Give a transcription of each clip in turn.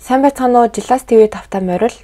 Сайн байцгаана уу? Жилас ТV тавтай морил.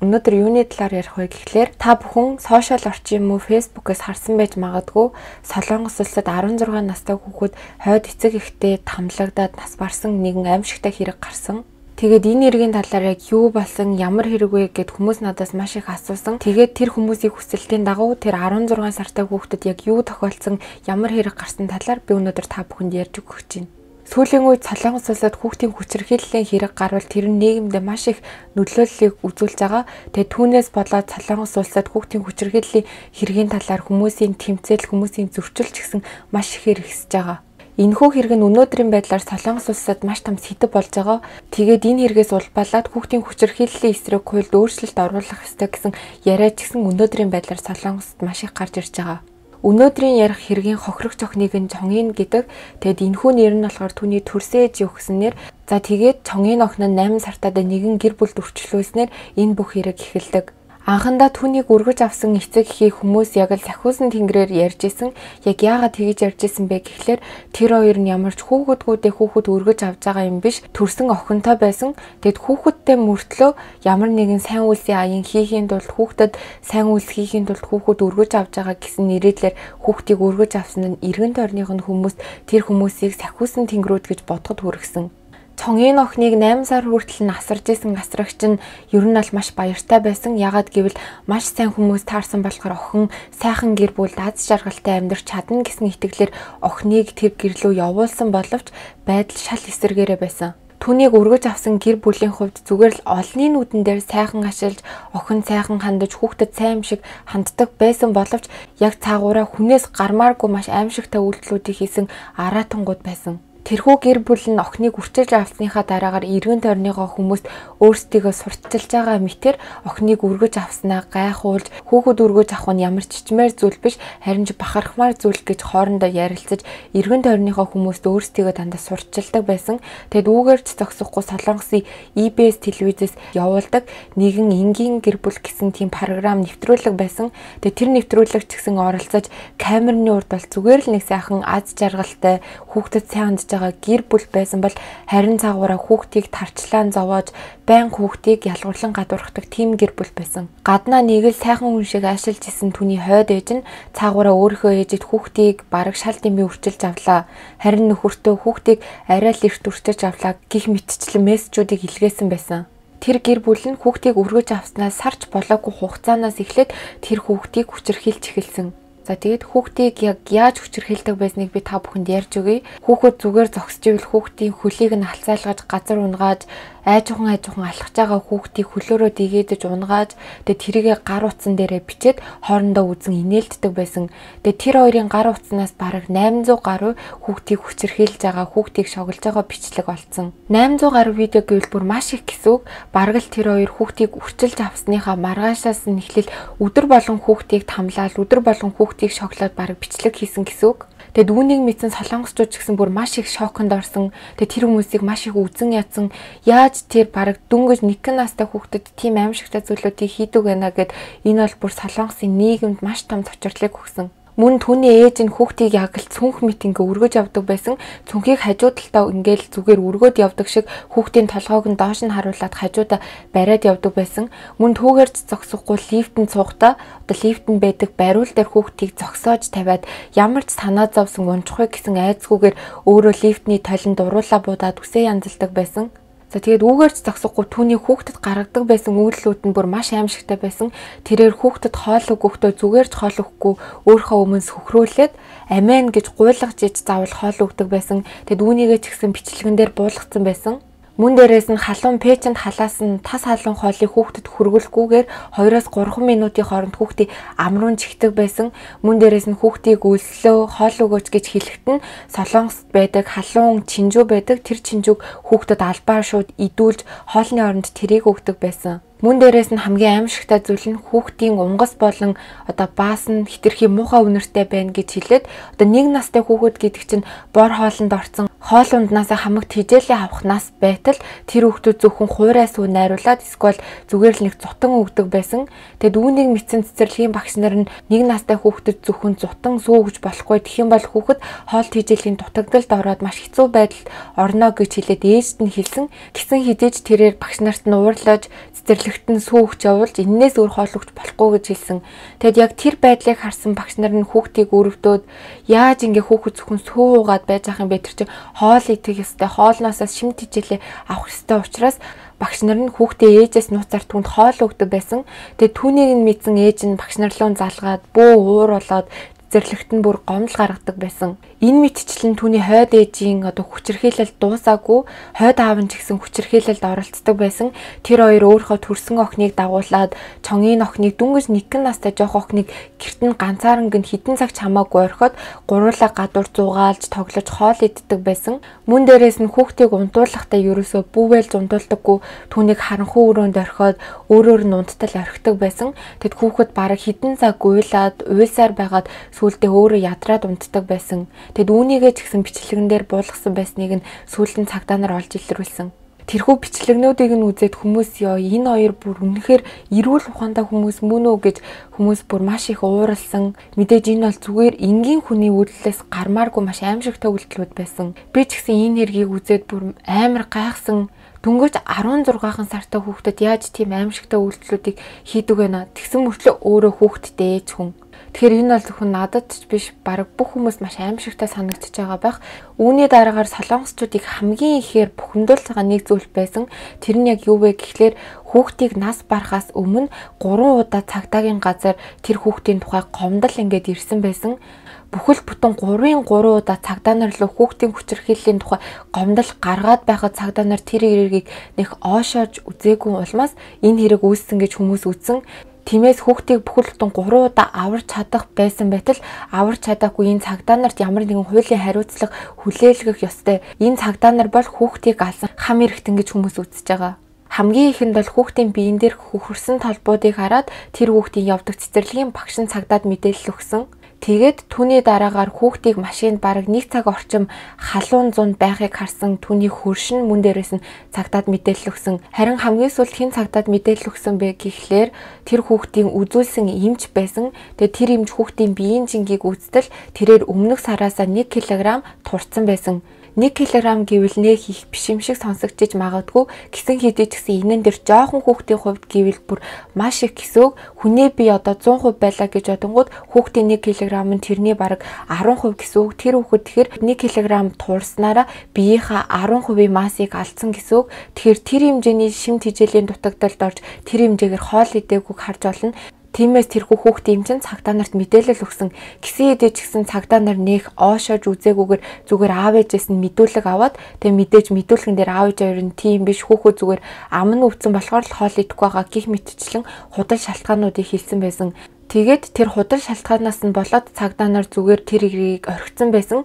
Өнөөдөр юуны талаар ярих вэ гэхлээр та бүхэн сошиал орчин юм уу Facebook-ээс харсан байж магадгүй Солонгос улсад 16 настай хүүхэд хойд эцэг эхтэй тамлагдаад нас барсан нэгэн аимшигтай хэрэг гарсан. Тэгээд энэ хэргийн талаар яг юу болсон, ямар хэрэг вэ гэд хүмүүс надаас маш их асуусан. Тэгээд тэр хүмүүсийн хүсэлтийн дагуу тэр 16 сартай хүүхдэд яг юу тохиолдсон, ямар хэрэг гарсан талаар би өнөөдөр та бүхэнд ярьж өгөх гэж байна. Сүүлийн үед Солонгос улсад хүүхдийн хүчирхийллийн хэрэг гарвал тэр нь нийгэмдээ маш их нөлөөллийг үзүүлж байгаа. Тэгээд түүнээс болоод Солонгос улсад хүүхдийн хүчирхийллийн хэргийн талаар хүмүүсийн тэмцээл, хүмүүсийн зөрчил ч гэсэн маш ихээр ихсэж байгаа. Энэхүү хэрэг нь өнөөдрийн байдлаар Солонгос улсад маш том сэдэв болж байгаа. Тэгээд энэ хэрэгээс улбалаад хүүхдийн хүчирхийллийн эсрэг хуульд өөрчлөлт оруулах ёстой гэсэн яриа ч гэсэн өнөөдрийн байдлаар Солонгосд маш их гарч ирж байгаа. Өнөөдрийн ярих хэргийн хохирогч охиныг нь Чонгийн гэдэг. Тэгээд энэхүү нэр нь болохоор түүний төрсөн ээж өгсөн нэр. За тэгээд Чонгийн охин нь 8 сартаа нэгэн гэр бүлд өрчлүүлснээр энэ бүх хэрэг эхэлдэг. Анхандаа түүнийг өргөж авсан эцэг эхийг хүмүүс яг л сахиусан тэнгэрээр ярьж исэн. Яг яагаад тэгэж ярьж исэн бэ гэхлээр тэр хоёр нь ямар ч хүүхэдгүүдээ хүүхэд өргөж авч байгаа юм биш. Төрсөн охинтой байсан. Тэгэд хүүхэдтэй мөртлөө ямар нэгэн сайн үйлсийн аян хийхийн тулд хүүхдэд сайн үйлс хийхийн тулд хүүхэд өргөж авч байгаа гэсэн нэрийдлэр хүүхдийг өргөж авсан нь эргэн тойрных нь хүмүүс тэр хүмүүсийг сахиусан тэнгэрүүд гэж бодоход хүргэсэн. Чонгийн охиныг 8 сар хүртэл нь асарж исэн асрагч нь ер нь бол маш баяртай байсан. Ягаад гэвэл маш сайн хүмүүс таарсан болохоор охин сайхан гэр бүлд аз жаргалтай амьдарч чадна гэсэн итгэлээр охиныг тэр гэр лүү явуулсан боловч байдал шал эсрэгээрээ байсан. Түүнийг өргөж авсан гэр бүлийн хувьд зүгээр л олонний нүдэн дээр сайхан ашиглаж, охин сайхан хандаж, хүүхдэд сайн юм шиг ханддаг байсан боловч яг цаагаараа хүнээс гармааргүй маш аимшигтай үйлдэлүүдийг хийсэн араатангууд байсан. Тэрхүү гэр бүл нь охиныг үрчилж авсныхаа дараагаар эргэн тойрныхоо хүмүүст өөрсдийгөө сурталчилж байгаа мэтэр охиныг өргөж авснаа гайхуулж, хүүхэд өргөж авах нь ямар ч чичмээр зүйл биш, харин ч бахархмаар зүйл гэж хоорондоо ярилцаж, эргэн тойрныхоо хүмүүст өөрсдийгөө дандаа сурталчилдаг байсан. Тэгэд үүгээр ч зогсохгүй Солонгосын EBS телевизээс явуулдаг нэгэн энгийн гэр бүл гэсэн тийм програм нэвтрүүлэг байсан. Тэгээд тэр нэвтрүүлэг ч гэсэн оролцож камерны урд бол зүгээр л нэг сайхан аз жаргалтай хүүхдэд сайн хандж байгаа гэр бүл байсан бол харин цаагаараа хүүхдийг тарчлаан зовоож байн хүүхдийг ялгуурлан гадуурхдаг тийм гэр бүл байсан. Гаднаа нэг л сайхан хүн шиг аашилж исэн түүний хойд ээж нь цаагаараа өөрийнхөө ээжид хүүхдийг бараг шал дэмий үрчилж авлаа. Харин нөхөртөө хүүхдийг арай л эрт үрчилж авлаа гэх мэтчлэн мессежүүдийг илгээсэн байсан. Тэр гэр бүл нь хүүхдийг өргөж авснаас сарч болоогүй хугацаанаас эхлээд тэр хүүхдийг хүчирхийлж эхэлсэн. За тэгээд хүүхдийг яг яаж хүчирхийлдэг байсныг би та бүхэнд ярьж өгье. Хүүхэд зүгээр зогсож ивэл хүүхдийн хөлийг нь алцаалгаж, газар унгааж, айжуухан алхаж байгаа хүүхдийг хөлөөрөө дэгээдэж унгааж, тэгээд тэрийгэ гар утсан дээрээ бичээд хоорондоо үзэн инээлддэг байсан. Тэгээд тэр хоёрын гар утснаас бараг 800 гаруй хүүхдийг хүчирхийлж байгаа, хүүхдийг шоглож байгаа бичлэг олдсон. 800 гаруй видео гэвэл бүр маш их гэсэн үг. Бараг л тэр хоёр хүүхдийг үрчилж авсныхаа маргаашаас нь эхлэл өдөр болгон хүүхдийг тамлаал, өдөр болгон хүүхдийг шоглоод бараг бичлэг хийсэн гэсэн үг. Тэгээд үүнийг мэдсэн солонгосчууд ч гэсэн бүр маш их шоконд орсон. Тэгээд тэр хүмүүсийг маш их үзэн ядсан. Яаж тэр бараг дөнгөж 1 настай хүүхдэд тийм аимшигтай зүйлүүдийг хийдэг байна гэд энэ бол бүр солонгосын нийгэмд маш том цочрлыг өгсөн. Мөн түүний ээж нь хүүхдийг яг л цүнх мэт ингээ өргөж явдаг байсан. Цүнхийг хажуу талдаа ингээл зүгээр өргөөд явдаг шиг хүүхдийн толгойг нь доош нь харуулад хажуудаа бариад явдаг байсан. Мөн түүгээрч зогсохгүй лифтэнд суухдаа одоо лифтэнд байдаг бариул дээр хүүхдийг зогсоож тавиад ямар ч санаа зовсон унчихгүй гэсэн айцгүйгээр өөрөө лифтний толинд уруулаа буудаад үсээ янзалдаг байсан. За тэгээд үүгээр ч зогсохгүй түүний хүүхдэд гаргадаг байсан үйлдэлүүд нь бүр маш аимшигтай байсан. Тэрээр хүүхдэд хоол өгөхдөө зүгээр ч хоол өгөхгүй өөрийнхөө өмнө сөхрүүлээд амийн гэж гуйлгаж иж заавал хоол өгдөг байсан. Тэгэд үүнийгээ ч гэсэн бичлэгэн дээр буулгацсан байсан. Мөн дээрээс нь халуун пэжинд халаасан тас халуун хоолыг хүүхдэд хүргэлгүйгээр 2-3 минутын хооронд хүүхдийг амруун чихдэг байсан. Мөн дээрээс нь хүүхдийг өлслөө, хоол өгөөч гэж хэлэхэд нь Солонгост байдаг халуун чинжүү байдаг. Тэр чинжүүг хүүхдэд албаар шууд идүүлж хоолны оронд тэрийг өгдөг байсан. Мөн дээрээс нь хамгийн аимшигтай зүйл нь хүүхдийн унгас болон одоо баас нь хэтэрхий муухай үнэртэй байна гэж хэлээд одоо нэг настай хүүхэд гэдэг чинь бор хоолнд орсон хоол унднаасаа хамаг тэжээлээ авах нас байтал тэр хүүхдүүд зөвхөн хуурай сүү найруулад эсвэл зүгээр л нэг зутан өгдөг байсан. Тэгэд үүнийг мэдсэн цэцэрлэгийн багш нар нь нэг настай хүүхдэд зөвхөн зутан сүү өгч болохгүй. Тэгэх юм бол хүүхэд хоол тэжээлийн дутагдалд ороод маш хэцүү байдалд орно гэж хэлээд ээжд нь хэлсэн. Гэсэн хэдий ч тэрээр багш нарт нь уурлаж цэцэрлэгт нь сүү өгч явуулж энээс өөр хоол өгч болохгүй гэж хэлсэн. Тэгэд яг тэр байдлыг харсан багш нар нь хүүхдийг өрөвдөөд яаж ингээ хүүхэд зөвхөн сүү уугаад байж ах юм бэ, тэр чинь хоол идэх ёстой, хоолноосоо шим тэжээлээ авах ёстой учраас багш нар нь хүүхдээ ээжээс нууцаар түнд хоол өгдөг байсан. Тэгээд түүнийг нь мэдсэн ээж нь багш нар руу залгаад бөө уур болоод цэцэрлэгт нь бүр гомдол гаргадаг байсан. Энэ мэтчлэн түүний хойд ээжийн одоо хүчирхийлэл дуусаагүй, хойд аав нь ч гэсэн хүчирхийлэлд оролцдог байсан. Тэр хоёр өөрийнхөө төрсэн охиныг дагуулад чонгийн охиныг дөнгөж нэгэн настай жоох охиныг гэрт нь ганцааран гин хідэн цаг ч хамаагүй орхиод гуруула гадуур зугаалж тоглож хоол иддэг байсан. Мөн дээрээс нь хүүхдийг унтуулахдаа ерөөсөө бүүвэлж унтуулдаггүй, түүнийг харанхуй өрөөнд орхиод өөрөөр нь унттал орхидог байсан. Тэгэд хүүхэд бараг хідэн цаг уйлаад уйлсаар байгаад сүүлдээ өөрөө ядраад унтдаг байсан. Тэгэд үүнийгээ ч гэсэн бичлэгэн дээр буулгасан байсныг нь сүүлд нь цагдаа нар олж илрүүлсэн. Тэрхүү бичлэгнүүдийг нь үзээд хүмүүс ёо энэ хоёр бүр үнэхээр эрүүл ухаантай хүмүүс мөн үү гэж хүмүүс бүр маш их ууралсан. Мэдээж энэ бол зүгээр энгийн хүний үйлдэлээс гармааргүй маш аимшигтай үйлдэлүүд байсан. Би ч гэсэн энэ хэргийг үзээд бүр амар гайхсан. Дөнгөж 16 сартай хүүхдэд яаж тийм аимшигтай үйлдэлүүдийг хийдэг вэ? Тэгсэн мөртлөө өөрөө хүүхэдтэй ээж хүн. Тэгэхээр энэ бол зөвхөн надад ч биш, бараг бүх хүмүүс маш аимшигтай санагдчихж байгаа байх. Үүний дараагаар солонгосчуудыг хамгийн ихээр бухимдуулж байгаа нэг зүйл байсан. Тэр нь яг юу вэ гэхлээр хүүхдийг нас барахаас өмнө 3 удаа цагдаагийн газар тэр хүүхдийн тухай гомдол ингээд ирсэн байсан. Бүхэл бүтэн 3-ын 3 удаа цагдаа нар руу хүүхдийн хүчирхийллийн тухай гомдол гаргаад байхад цагдаа нар тэр хэргийг нэх оошоож үзээгүй улмаас энэ хэрэг үүссэн гэж хүмүүс үзсэн. Тиймээс хүүхдийг бүхэл бүтэн 3 удаа аварч чадах байсан байтал аварч чадаагүй энэ цагдаа нарт ямар нэгэн хуулийн хариуцлага хүлээлгэх ёстой. Энэ цагдаа нар бол хүүхдийг алсан хам эргэтэн гэж хүмүүс үзэж байгаа. Хамгийн ихэнд бол хүүхдийн биен дээр хөхөрсөн толбуудыг хараад тэр хүүхдийн явдаг цэцэрлэгийн багш нь цагдаад мэдээлэл өгсөн. Тэгээд түүний дараагаар хүүхдийг машинд бараг 1 цаг орчим халуун зунд байхыг харсан түүний хөрш нь мөн дээрээс нь цагдаад мэдээлэл өгсөн. Харин хамгийн сүүлд хэн цагдаад мэдээлэл өгсөн бэ гэхлээр тэр хүүхдийн үзүүлсэн эмч байсан. Тэгээд тэр эмч хүүхдийн биеийн жингийг үзтэл тэрээр өмнөх сараасаа 1 кг турцсан байсан. 1 кг гэвэл нэх их биш юм шиг сонсогдож магадгүй. Гэсэн хэдий ч гэсэн энэн дээр жоохон хүүхдийн хувьд гэвэл бүр маш их гэсэн үг. Хүнээ би одоо 100% байлаа гэж бодонгууд хүүхдийн 1 кг нь тэрний бараг 10% гэсэн үг. Тэр хүүхэд тэгэхээр 1 кг туурснараа биеийнхаа 10% массыг алдсан гэсэн үг. Тэгэхээр тэр хэмжээний шим тэжээлийн дутагдалд орж тэр хэмжээгээр хоол идээгүйг харж олно. Тиймээс тэрхүү хүүхдийн эмч нь цагдаа нарт мэдээлэл өгсөн. Гэсэн хэдий ч гэсэн цагдаа нар нэх оошоож үзээгүйгээр зүгээр аав ээжээс нь мэдүүлэг аваад тэгээ мэдээж мэдүүлгэн дээр аав ээж хоёр нь тийм биш хүүхөө зүгээр ам нь өвдсөн болохоор л хоол идэхгүй байгаа гих мэтчлэн худал шалтгаануудыг хэлсэн байсан. Тэгээд тэр худал шалтгаанаас нь болоод цагдаа нар зүгээр тэр хэргийг орхицсан байсан.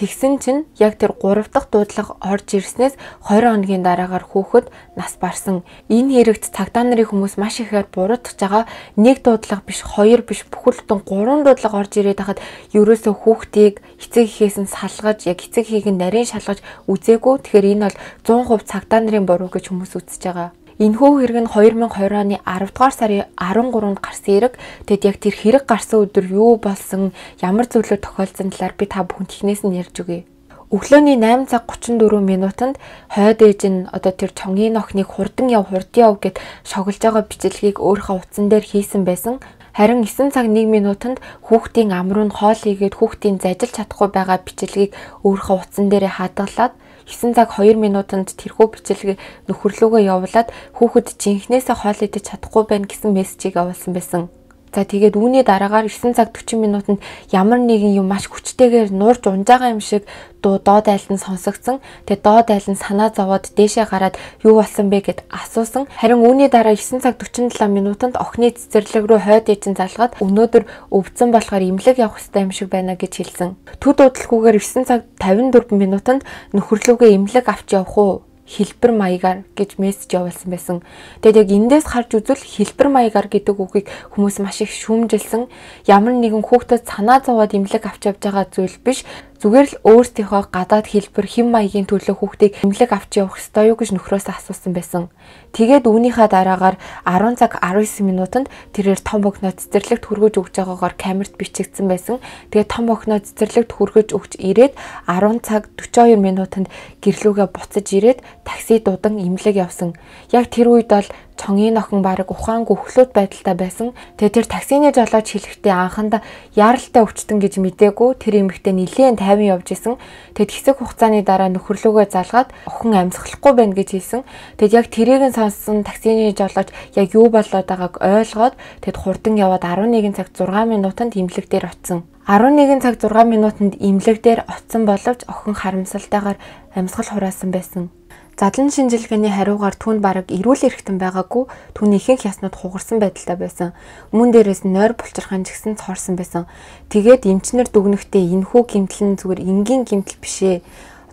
Тэгсэн чинь яг тэр 3 дахь дуудлага орж ирснээс 20 хоногийн дараагаар хүүхэд нас барсан. Энэ хэрэгт цагдаа нарын хүмүүс маш ихээр буруутгаж байгаа. Нэг дуудлага биш, хоёр биш, бүхэл бүтэн 3 дуудлага орж ирээд байхад ерөөсөө хүүхдийг эцэг эхээс нь салгаж, яг эцэг эхийг нь нарийн шалгаж үзээгүй. Тэгэхээр энэ бол 100% цагдаа нарын буруу гэж хүмүүс үзэж байгаа. Энэхүү хэрэг нь 2020 оны 10 дугаар сарын 13-нд гарсан хэрэг. Тэгэд яг тэр хэрэг гарсан өдөр юу болсон, ямар зүйлүүд тохиолдсон талаар би та бүхэнд эхнээс нь ярьж өгье. Өглөөний 8 цаг 34 минутанд хойд ээж нь одоо тэр чонгийн охиныг хурдан яв, хурдан яв гэд шоглож байгаа бичлэгийг өөрийнхөө утсан дээр хийсэн байсан. Харин 9 цаг 1 минутанд хүүхдийн ам руу хоол хийгээд хүүхдийн зажилж чадахгүй байгаа бичлэгийг өөрийнхөө утсан дээрээ хадгалаад 9 цаг 2 минутанд тэрхүү бичлэгийг нөхөрлөөгөө явуулаад хүүхэд жинхнээсээ хоол идэж чадахгүй байна гэсэн мессежийг явуулсан байсан. За тэгээд үүний дараагаар 9 цаг 40 минутанд ямар нэгэн юм маш хүчтэйгээр нуурж унжаага юм шиг дуу доод айлд нь сонсогдсон. Тэгээд доод айл нь санаа зовоод дээшээ гараад юу болсон бэ гэд асуусан. Харин үүний дараа 9 цаг 47 минутанд охины цэцэрлэг рүү хойд ээж нь залгаад өнөөдөр өвдсөн болохоор эмнэлэг явах ёстой юм шиг байна гэж хэлсэн. Төд удалгүйгээр 9 цаг 54 минутанд нөхөрлөөгөө эмнэлэг авч явах уу? Хэлбэр маягаар гэж мессеж явуулсан байсан. Тэгээд яг эндээс харж үзвэл хэлбэр маягаар гэдэг үгийг хүмүүс маш их шүүмжилсэн. Ямар нэгэн хүүхдэд санаа зовоод эмнэлэг авч явж байгаа зүйл биш. Зүгээр л өөрсдийнхөө гадаад хэлбэр хэм маягийн төлөө хүүхдийг эмнэлэг авч явах ёстой юу гэж нөхрөөсөө асуусан байсан. Тэгээд үүнийхээ дараагаар 10 цаг 19 минутанд тэрээр том охиноо цэцэрлэгт хүргэж өгч байгаагаар камерт бичигдсэн байсан. Тэгээд том охиноо цэцэрлэгт хүргэж өгч ирээд 10 цаг 42 минутанд гэрлүүгээ буцаж ирээд такси дудан эмнэлэг явсан. Яг тэр үед бол Чонгийн охин бараг ухаангүй хөлөөт байдалтай байсан. Тэгээд тэр таксины жолооч хэлэхдээ анхандаа яаралтай өвчтөн гэж мдээгүй тэр эмэгтэй нилээн тайван явж исэн. Тэгээд хэсэг хугацааны дараа нөхөрлөөгөө залгаад охин амьсгалахгүй байна гэж хэлсэн. Тэгээд яг тэрийг нь сонссон таксины жолооч яг юу болоод байгааг ойлгоод тэгэд хурдан яваад 11 цаг 6 минутанд эмнэлэг дээр очсон. 11 цаг 6 минутанд эмнэлэг дээр очсон боловч охин харамсалтайгаар амьсгал хураасан байсан. Задлан шинжилгээний хариугаар түүнд бараг эрүүл эрхтэн байгаагүй, түүний ихэнх яснууд хугарсан байдалтай байсан. Мөн дээрээс нь нойр булчирхайн ч гэсэн цоорсон байсан. Тэгээд эмчнэр дүгнэхдээ энэхүү гэмтэл нь зүгээр энгийн гэмтэл биш ээ.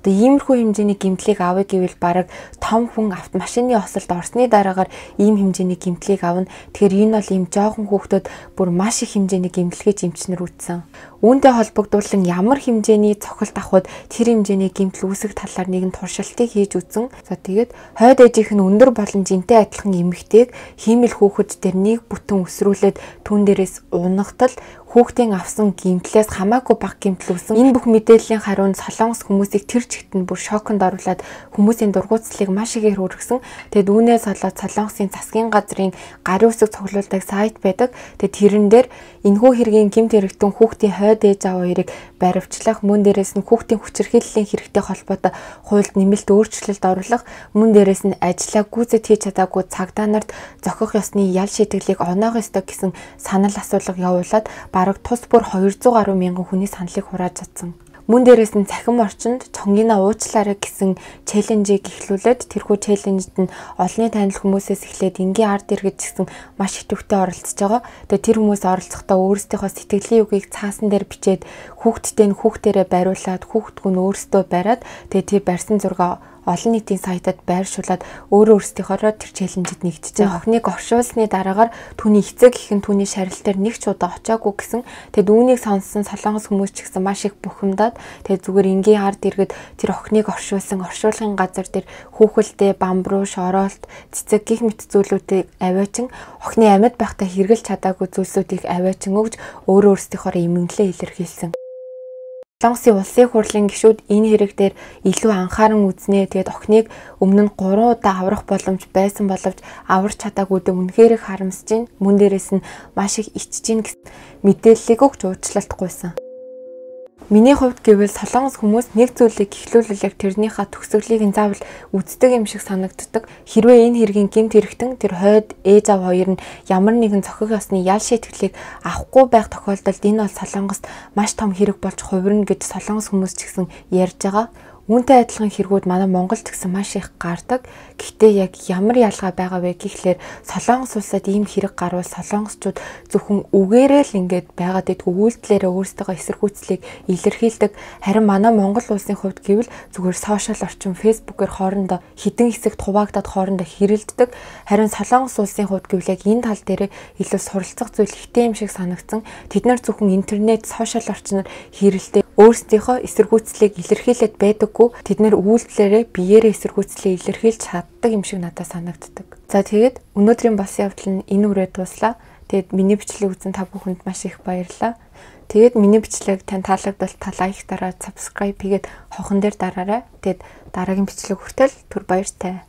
Одоо иймэрхүү хэмжээний гэмтлийг авъя гэвэл бараг том хүн автомашины осолд орсны дараагаар ийм хэмжээний гэмтлийг авна. Тэгэхээр энэ бол ийм жоохон хүүхдүүд бүр маш их хэмжээний гэмтэл гэж эмчнэр үзсэн. Үүнтэй холбогдуулан ямар хэмжээний цохилт авахд тэр хэмжээний гэмтэл үүсэх талаар нэгэн туршилтыг хийж үзсэн. За тэгээд хойд ээжийнх нь өндөр болон жинтэй адилхан эмэгтэйг хиймэл хүүхэд дээр нэг бүтэн өсрүүлээд түүн дээрээс унагтал хүүхдийн авсан гэмтлээс хамаагүй бага гэмтэл үүсэн. Энэ бүх мэдээллийн хариу нь Солонгос хүмүүсийг тэр чигт нь бүр шоконд оруулаад хүмүүсийн дургуутслыг маш ихээр хүргэсэн. Тэгээд үүнээс болоод Солонгосын засгийн газрын гарын үсэг цуглуулдаг сайт байдаг. Тэгээд тэрэн дээр энэхүү хэргийн гэмт хэрэгтэн хүүхдийн хойд ээж аав хоёрыг баривчлах, мөн дээрээс нь хүүхдийн хүчирхийллийн хэрэгтэй холбоотой хуульд нэмэлт өөрчлөлт оруулах, мөн дээрээс нь ажлаа гүйцэд хийж чадаагүй цагдаа нарт зохих ёсны ял шийтгэлийг оноох ёстой гэсэн санал асуулга явуулаад бараг тус бүр 200 гаруй мянган хүний саналыг хурааж чадсан. Мөн дээрээс нь цахим орчинд Чонгина уучлаарай гэсэн челленжийг эхлүүлээд тэрхүү челленжид нь олонний танил хүмүүсээс эхлээд энгийн ард иргэд гэсэн маш идэвхтэй оролцож байгаа. Тэгээ тэр хүмүүс оролцохдоо өөрсдийнхөө сэтгэлийн үгийг цаасан дээр бичээд хүүхдтэй нь хүүхдэрээ бариулаад хүүхдгүү нь өөрсдөө бариад тэгээ тэр барьсан зургаа олон нийтийн сайтад байршуулад өөрөө өөрсдийнхөөрөө тэр челленжид нэгтжээ. Охиныг оршуулсны дараагаар түүний эцэг эх нь түүний шарил дээр нэг ч удаа очиагүй гэсэн. Тэгэд үүнийг сонссон Солонгос хүмүүс ч гэсэн маш их бухимдаад тэгээд зүгээр энгийн ард иргэд тэр охиныг оршуулсан оршуулгын газар дээр хүүхэлдээ, бамбруу, шороолт, цэцэг гих мэт зүйлүүдийг аваачин охины амьд байхдаа хэрэглэж чадаагүй зүйлсүүдийг аваачин өгж өөрөө өөрсдийнхөөрөө эмгэнлээ илэрхийлсэн. Солонгосын улсын хурлын гишүүд энэ хэрэг дээр илүү анхааран үзнэ. Тэгээд охиныг өмнө нь 3 удаа аврах боломж байсан боловч аварч чадаагүйдээ үнэхээр их харамсаж байна. Мөн дээрээс нь маш их ичж байна гэсэн мэдээллийг өгч уучлалт гуйсан. Миний хувьд гэвэл Солонгос хүмүүс нэг зүйлийг эхлүүлэл яг тэрнийхээ төгсгөлийг нь заавал үздэг юм шиг санагддаг. Хэрвээ энэ хэргийн гэмт хэрэгтэн тэр хойд ээж аав хоёр нь ямар нэгэн зохих ёсны ял шийтгэлийг авахгүй байх тохиолдолд энэ бол Солонгост маш том хэрэг болж хувирна гэж Солонгос хүмүүс ч гэсэн ярьж байгаа. Үүнтэй адилхан хэрэгүүд манай Монголд гэсэн маш их гардаг. Гэхдээ яг ямар ялгаа байгаа вэ гэхлээр Солонгос улсад ийм хэрэг гарвал солонгосчууд зөвхөн үгээрээ л ингээд байгаад идэггүй, үйлдэлээрээ өөрсдийнхөө эсэргүүцлийг илэрхийлдэг. Харин манай Монгол улсын хувьд гэвэл зүгээр сошиал орчин фэйсбүүкээр хоорондоо хідэн хэсэгт хуваагдаад хоорондоо хэрэлддэг. Харин Солонгос улсын хувьд гэвэл яг энэ тал дээр илүү суралцах зүйл ихтэй юм шиг санагдсан. Тэд нар зөвхөн интернет, сошиал орчноор хэрэлдээ өөрсдийнхөө эсэргүүцлийг илэрхийлээд байдаггүй. Тэд нэр үйлдэлээрээ биеэрээ эсэргүүцлээ илэрхийлж чаддаг юм шиг надад санагддаг. За тэгээд өнөөдрийн болсон явдал нь энэ үрээ дууслаа. Тэгээд миний бичлэг үзсэн та бүхэнд маш их баярлалаа. Тэгээд миний бичлэг тань таалагдвал та лайк дараад subscribe хийгээд хонхон дээр дараарай. Тэгээд дараагийн бичлэг хүртэл түр баяртай.